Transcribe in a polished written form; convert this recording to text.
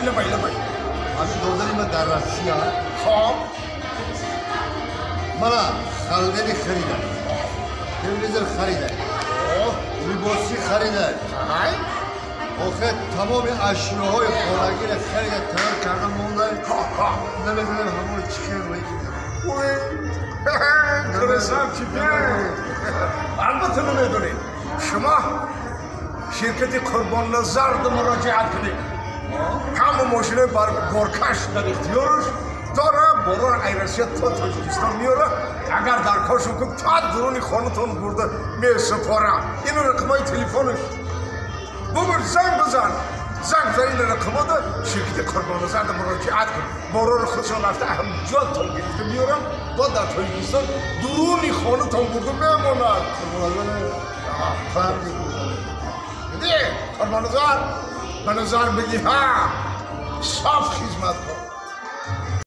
Лабай, лабай. Ҳамин додари ма дар Россия. Хоб. Мана холодильник харида, телевизор харида, либосӣ харида, охир тамоми ашёҳои хонагиро харида, тайёр карда монда. Намедонам, ҳаморо чӣ хел рӯй. Красавчик! Албатта, намедонед. Шумо ширкати Қурбонназарда муроҷиат кунед. Ҳама мошинои боркаш дар ихтиёраш дора, борор ай Россия то Тоҷикистон меёра. Агар дар коршон кун, то дуруни хонатон бурда месупора. Ину рақамҳои телефонаш бугур, занг бизан, занг зан. Ин рақамода ширкати Қурбонназарда муроҷиат кун. Борори худшон рафта ҳамҷотон гирифта меёрам, бо дар Тоҷикистон дуруни хонатон бурда мемонад. Не, Қурбонназар ба назар бигӣ, ҳа, соф хизмат кун.